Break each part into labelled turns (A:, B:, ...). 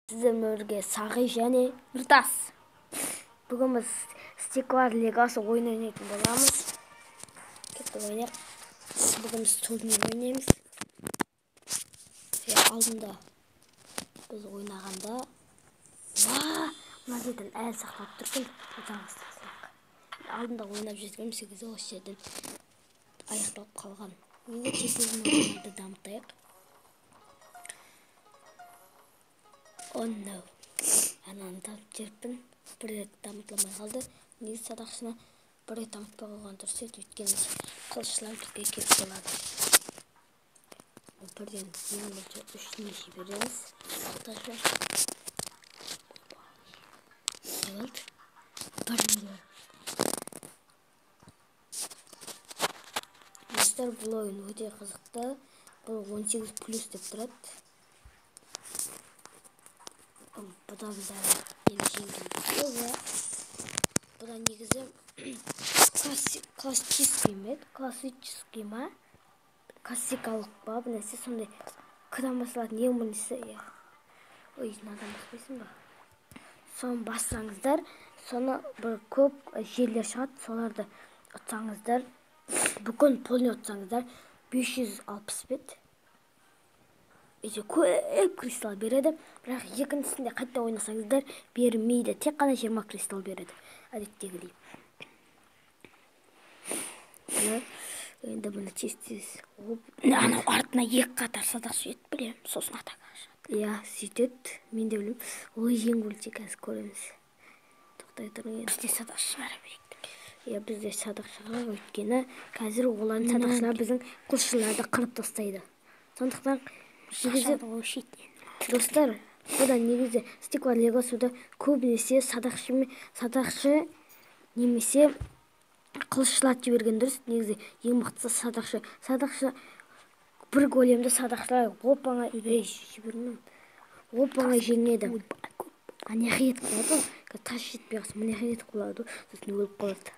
A: Сіздермен бірге Сағи және
B: Нұртас.
A: Бүгін біз Stick War Legacy ойын ойнайтын боламыз. Кеттік, ойнайық. Бүгін біз турнир ойнаймыз. Алдында біз ойнағанда мына жерден әлі сақталып тұр екен. Алдында ойнап жүргенбіз, сегізі осы жерден аяқталып қалған. Тез-тез мыналарды дамытайық. Oh no. Ананы дамытып жіберіппін. Бір рет дамытылмай қалды. Негізі садақшыны бір рет дамытпай қойған дұрыс еді, өйткені қылышшылар бізге керек болады. Бірден ең бірінші үш не жібереміз. Садақшы. Не болды? 1 миллион. Достар, бұл ойын өте қызықты. Бұл 18+ деп тұрады. Бұдан да енді жеңген. Бұдан негізі классический ме? Классический ма? Классикалық па, бір нәрсе сондай. К-дан басылатын ең біріншісі, иә. Ой, мынадан баспайсың ба? Соны бассаңыздар, соны бір көп жерлер шығады, соларды ұтсаңыздар, бүкіл поле ұтсаңыздар, 560 бет. Өте көп кристалл береді, бірақ екіншісінде қайта ойнасаңыздар бермейді, тек қана 20 кристалл береді, әдеттегідей. Енді бұны тез-тез
B: Анау артына екі қатар садақ жетіп білемін, сосын атака шығады.
A: Иә, сөйтеді, мен де білемін. Ой, ең бірінші қазір көреміз. Тоқтай тұрың енді.
B: Бізде садақ шығара берейік.
A: Иә, бізде садақ шығарайық, өйткені қазір олардың садақшылары біздің қылышшыларды қырып тастайды. Сондықтан негізі достар, бұдан негізі Stick War Legacy'да көбінесе садақшы немесе қылышшыларды жіберген дұрыс. Негізі ең мықтысы садақшы. Садақшы бір големді садақшылар оп-оңай жібермеймін. Оп-оңай жеңеді. Ана жаққа кетіп қалады ғой. Тас жетпей қалса, мына жаққа кетіп қалады ғой. Сосын өліп қалады.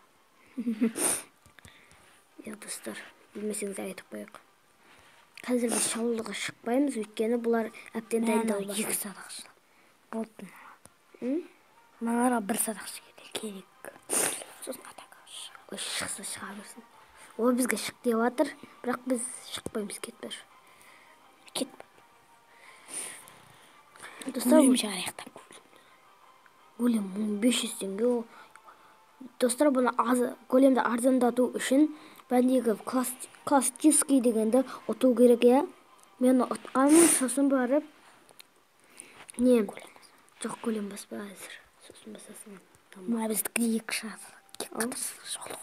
A: Иә, достар, білмесеңіз айтып қояйық. Қазір біз шабуылға шықпаймыз, өйткені бұлар әбден дайындалып
B: Екі садақшы. Болды. Мыналарға бір садақшы керек. Сосын атака.
A: Ой, шықса шыға берсін. Ой, бізге шық деп жатыр, бірақ біз шықпаймыз, кет бер.
B: Кет.
A: Достар,
B: Голем шығарайық та.
A: Голем 1500 теңге. Достар, бұны аз, големді арзандату үшін бәндегі классический дегенді ұту керек, иә. Мен ұтқанмын, сосын барып не? Жоқ, голем баспа әзір. Сосын басасың.
B: Мына біздікі екі шығады. Екі қатар шабуыл.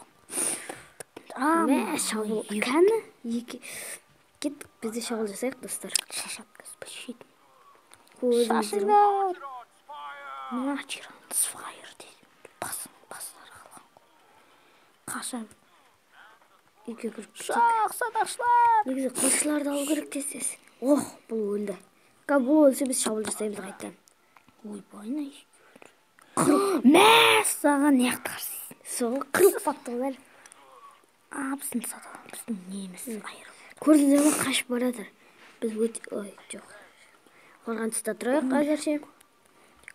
A: Мә, шабуыл. Кәні? Екі. Кеттік, біз де шабуыл жасайық, достар.
B: Шашады қазір.
A: Көзіміздер.
B: Шашыңдар. Мына Тиранус Файр дейді. Бастары қалған. Қашан?
A: Үйге кіріп кетейік.
B: Шақ, садақшылар.
A: Негізі қылышшыларды алу керек тез-тез. Ох, бұл өлді. Қазір бұл өлсе біз шабуыл жасаймыз қайтадан.
B: Ойбай, мына Мәссаған, не қарсы.
A: Сол қырылып батты олар.
B: А, біздің садақ, біздің неміз айырылды.
A: Көрдіңіздер ме, қашып баратыр. Біз өте... Ой, жоқ. Қорғаныста тұрайық әзірше.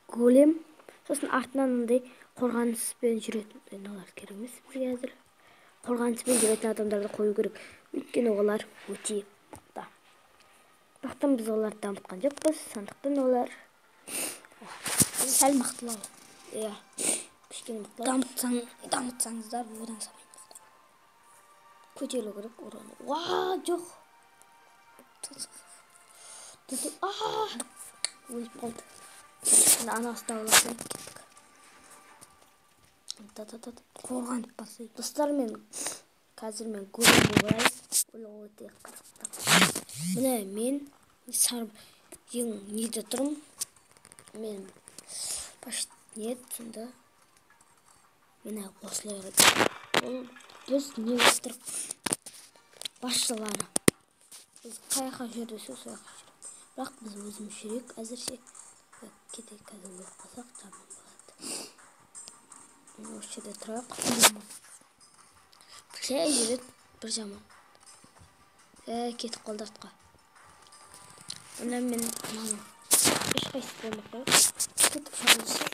A: Голем. Сосын артынан мындай қорғаныспен жүретін. Мыналар керек емес бізге әзір. Қорғаныспен жүретін адамдарды қою керек. Өйткені олар өте мықты. Бірақтан біз оларды дамытқан жоқпыз, сондықтан олар
B: Сәл мықтылау.
A: Иә, кішкене мықтылау.
B: Дамытсаңыздар одан сайын мықты.
A: Көтерілу керек урон. Уа, жоқ. Өліп қалды. Енді ана ұстап аласың. Кеттік. Та-та-та.
B: Қорғанып басайық.
A: Достар, мен қазір мен голем болайын. Ол өте қызықты. Міне мен сары ең неде тұрмын. Мен почти нет, сонда міне осылай қарайды. Ол біз не болып тұрық? Басшылары. Біз қай жаққа жүр десе, сол жаққа жүреді. Бірақ біз өзіміз жүрейік әзірше. Кетейік, қазір өліп қалсақ жаман болады. Осы жерде тұрайық. Жай жүреді бір жаман. Кетіп қалды артқа. Мына мен мынаны Ешқайсысы болмай қояйық.
B: Кеттік шабуылдасайық.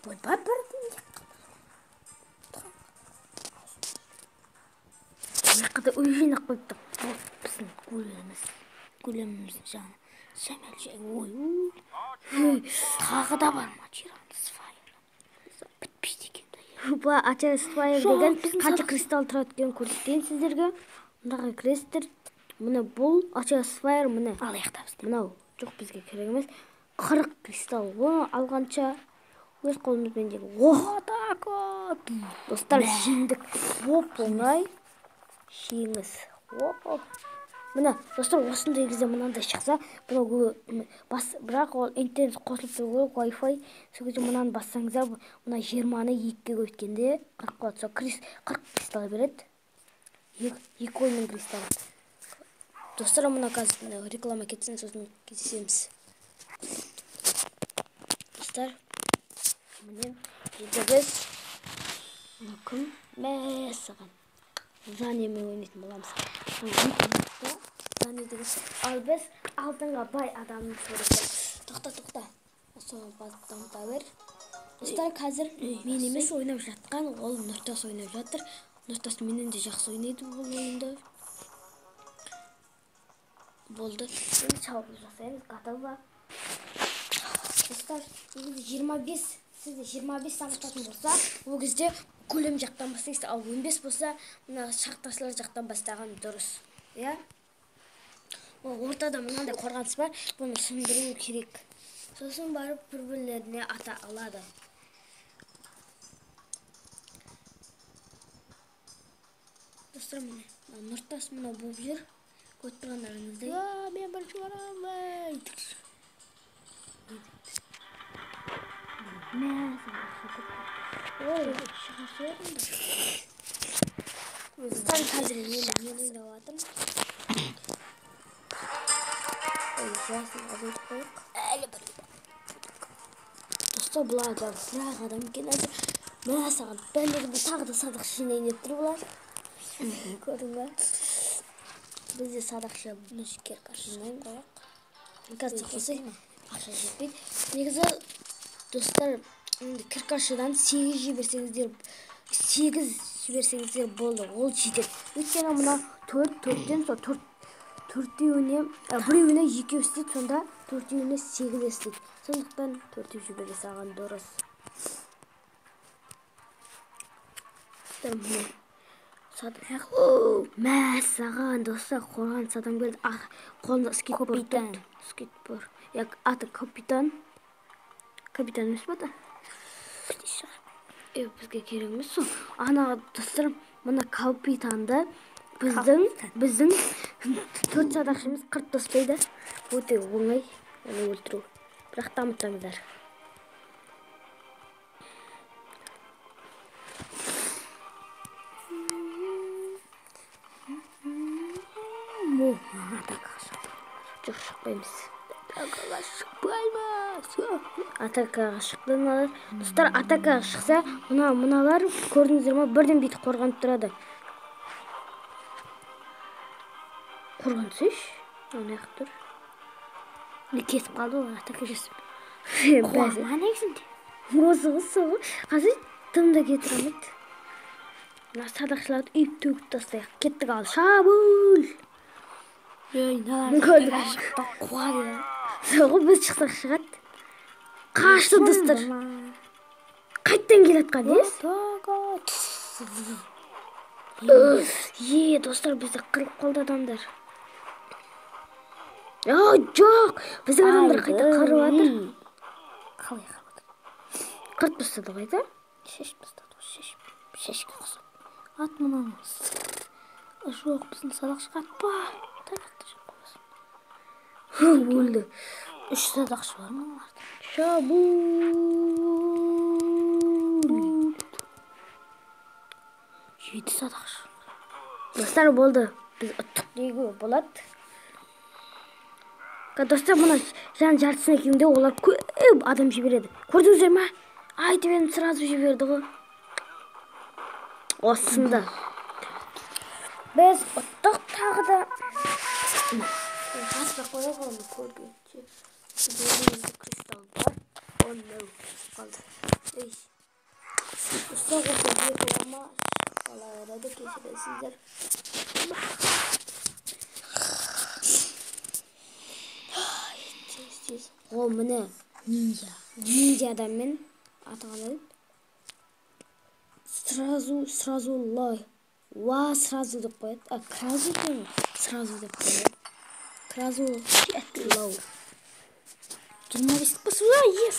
B: Ойбай, бірден
A: Жақында үй жинап қойыпты.
B: Бұл біздің көлеміміз. Көлеміміздің жаны. Шәмәл жай. Ой, тағы да бар ма? Тиранус Файр. Бітпейді екен да.
A: Бұл Ачарс Файр
B: Жоқ,
A: деген
B: біздің
A: қанша
B: садақ-
A: кристалл тұрады екенін көрсетейін сіздерге. Мындағы кіресіздер. Міне бұл Ачарс Файр, міне.
B: Алайық та бізде.
A: Мынау жоқ, бізге керек емес. 40 кристалл. Оны алғанша өз қолымызбен жеп. Ох,
B: Атака!
A: достар, жеңдік. Оп оңай жеңіс. Оп. Міне, достар, осындай кезде мынандай шықса, мынау бас, бірақ ол интернет қосылып тұру керек, Wi-Fi. Сол кезде мынаны бассаңыздар, мына 20-ны 2-ге көбейткенде 40 болады. Сол 40 кристалл береді. Екі ойынның кристаллы. Достар, мына қазір мына реклама кетсін, сосын кездесеміз. Достар, міне енді біз мына кім? Мәссаған. Занемен ойнайтын боламыз. Зане деген. Ал біз алтынға бай адамның суреті. Тоқта, тоқта. Соны дамыта бер. Достар, қазір мен емес ойнап жатқан, ол Нұртас ойнап жатыр. Нұртас менен де жақсы ойнайды бұл ойынды. Болды. Енді шабуыл жасаймыз. Готово. Достар, негізі 25, сізде 25 дамытатын болса, ол кезде көлем жақтан бастайсыз, ал 15 болса, мына шахташылар жақтан бастаған дұрыс. Иә? Ол ортада мынандай қорғаныс бар, бұны сындыру керек. Сосын барып бір-бірлеріне ата алады. Достар, міне, мына Нұртас мынау болып жүр. Көріп тұрғандарыңыздай.
B: Я, мен бірінші барамын.
A: Мә, саған ақша көп. Ой, шығарса едім. Достар, қазір мен ойнап жатырмын. Ой, жасын азайтып қояйық.
B: Әлі бір.
A: Достар, бұлар да бір-ақ адам екен әзір. Мә, саған бәлегінде тағы да садақшы жинайын деп тұр бұлар. Көрдің бе? Бізде садақшы
B: Нүскер
A: жинаймыз. Қазір қосайық. Ақша жетпейді. Негізі, достар, енді кіркашыдан 8 жіберсеңіздер, 8 жіберсеңіздер болды, ол жетеді. Өйткені мына 4, төрттен сол төрт, төртеуіне, біреуіне екеу істейді, сонда төртеуіне 8 істейді. Сондықтан төртеу жібере салған дұрыс. Достар, міне. Мәссаған, достар, қорғаныс адам келді. Ах, қолында скейтборд
B: Капитан.
A: тұр. Скейтборд. Як аты капитан. Капитан емес пе аты? Бізге керек емес сол. Ана, достар, мына капитанды біздің 4 садақшымыз қырып тастайды. Өте оңай оны өлтіру. Бірақ дамытсаңыздар.
B: Атакаға шықпаймыз.
A: Жоқ, шықпаймыз.
B: Атакаға шықпаймыз.
A: Атакаға шықты мыналар. Достар, атакаға шықса, мыналар көрдіңіздер ме, бірден бүйтіп қорғанып тұрады. Қорғансайшы, ана жақта тұр.
B: Не кетіп қалды ол атака жасап.
A: Бәсе.
B: Қуама негізінде.
A: Осы ғой, сол ғой. Қазір тым да кетіре алмайды. Мына садақшыларды үйіп төгіп тастайық. Кеттік ал, шабуыл.
B: Ей, мыналар
A: Көрдік.
B: атакаға шықты, қуады.
A: Сол ғой, біз шықсақ шығады. Қашты достар. Қайттан келе жатқан ес?
B: Атака.
A: Е, достар, бізді қырып қалды адамдар. Ой, жоқ, біздің адамдар қайта қырып жатыр.
B: Қалай қырып жатыр?
A: Қырып тастады қайта?
B: Шешіп тастады ғой, шешіп. Шешке ұқсап. Ат мынаны. Жоқ, біздің садақшы атпа. Таяқты жеп қоясың.
A: Өлді.
B: 3 садақшы бар мыналарда.
A: Шабуыл.
B: 7 садақшы.
A: Достар, болды. Біз ұттық деуге болады. Достар, мына жан жартысына келгенде олар көп адам жібереді. Көрдіңіздер ме? Айтып едім, сразу жіберді ғой. Осында. Біз ұттық тағы да. Баспа қояйық оны көргенше. Бізде кристалл бар. О, no. Қалды. Ей. Достар, осы реклама қала береді, кешіресіздер. Тез. О, міне.
B: Ниндзя.
A: Ниндзя адаммен аты қалай? Сразу лай. Уа, сразу деп қояды. А, кразу екен. Сразу деп қояды. Кразу лау.
B: 25-тік болса, уа, ес.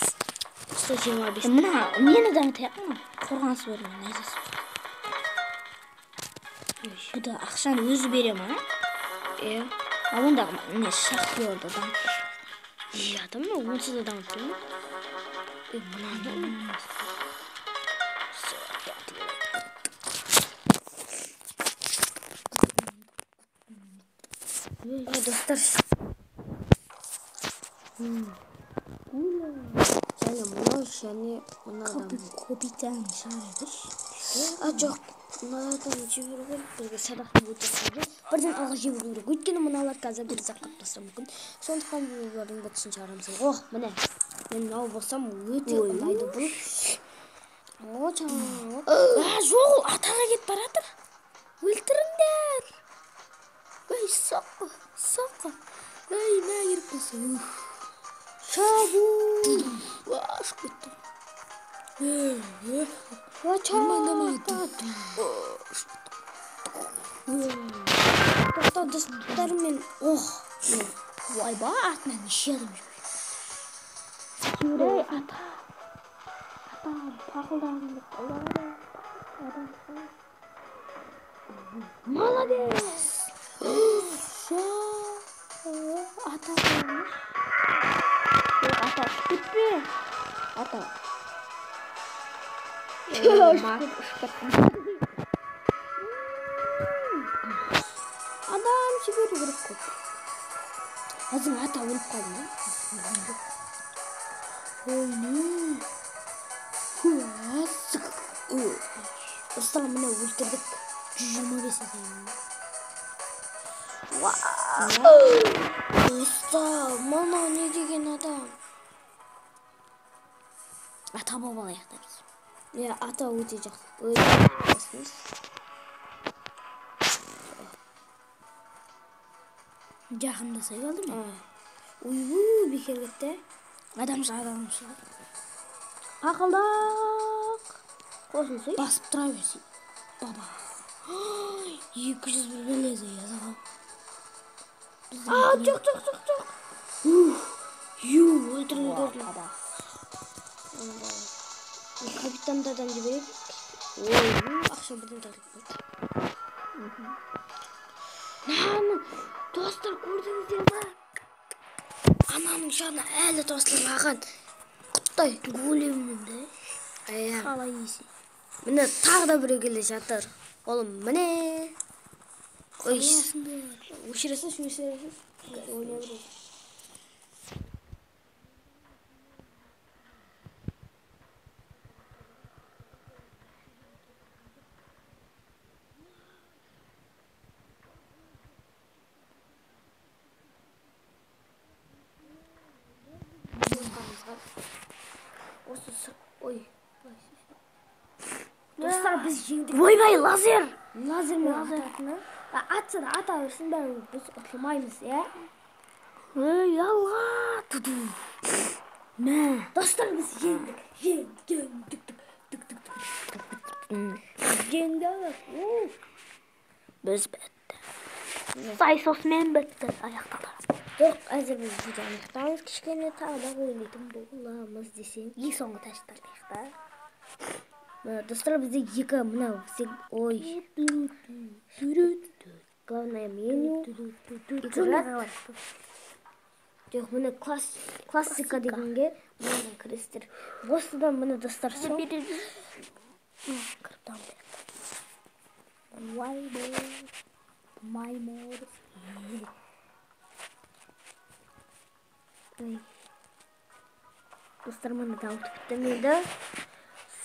A: 125.
B: Мына нені дамытайық мына? Қорғаныс бөлімі, найзасы. Бұ да ақшаны өзі бере ма?
A: Иә.
B: А ондағы не шахтерді дамытып.
A: Е, адам ма? Онсыз да дамытты ма? Е, мынаны. Е, достар. Және мынау, және мына адам.
B: Капитан шығарады.
A: А, жоқ. Мынадан жіберу керек. Бізге садақтың өте қажет. Бірден алға жіберу керек. Өйткені мыналар қазір бізді қырып тастауы мүмкін. Сондықтан бұлардың бітісін шығарамыз. О, міне. Мен мынау болсам өте ұнайды бұл. О, жаңа.
B: А, жоқ, ол атаға кетіп баратыр. Өлтіріңдер. Ей, соққы, соққы. Ей, мә керек болса. Уф.
A: Шабу.
B: Уа, ұшып кетті.
A: Тоқта, достар, мен ох.
B: Ойбай, артынан неше адам жүр. Ей, ата. Ата, пақылдаған деп қалады. Адам. Молодец. Ата қоймыш. Ата, ұшып кетпе. Ата. Ұшып кетті.
A: Адам жіберу керек көп.
B: Азың ата өліп қалды ма? Ой, не.
A: Достар, міне өлтірдік.
B: 125 адам.
A: Достар, мынау не деген адам?
B: Ата баба алайық та біз.
A: Иә, ата өте жақсы. Өте жақсы.
B: Жақындаса келді ме?
A: Ойбу, бекер кетті.
B: Адам шығады, адам шығады. Ақылдақ.
A: Қосылсай.
B: Басып тұра берсей. Баба. 201 белезе язығы.
A: А, жоқ, жоқ, жоқ, жоқ. Ю, өлтіріңдер. Капитандардан жіберейік. Ой, ақша бірден тартылып қалды. Мынаны, достар, көрдіңіздер ма? Ананың жаны әлі тосылмаған. Құттай.
B: Големнің де.
A: Иә.
B: Қалай десе.
A: Міне тағы да біреу келе жатыр. Ол міне. Ой, өшіресіз, өшіресіз. Ойнай береді. Осы ой. Достар, біз жеңдік.
B: Ойбай, лазер.
A: Лазермен ататыны. Атса да ата берсін, бәрібір біз ұтылмаймыз, иә?
B: Ей, алға. Туду. Мә.
A: Достар, біз жеңдік. Жеңдік. Тік, тік, тік, тік. Жеңдік.
B: Біз бітті. Сай сосымен бітті. Аяқталды.
A: Жоқ, әзір біз видеоны аяқтаймыз. Кішкене тағы да ойнайтын боламыз десең.
B: Ең соңғы тәжді алайық та.
A: Достар, бізде екі мынау, ой. Главное меню. Игра. Жоқ, міне классика дегенге мынадан кіресіздер. Осыдан міне достар сол.
B: Кіріп дамытайық.
A: Достар, міне дамытып біттім енді.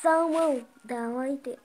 A: Сау, давайте.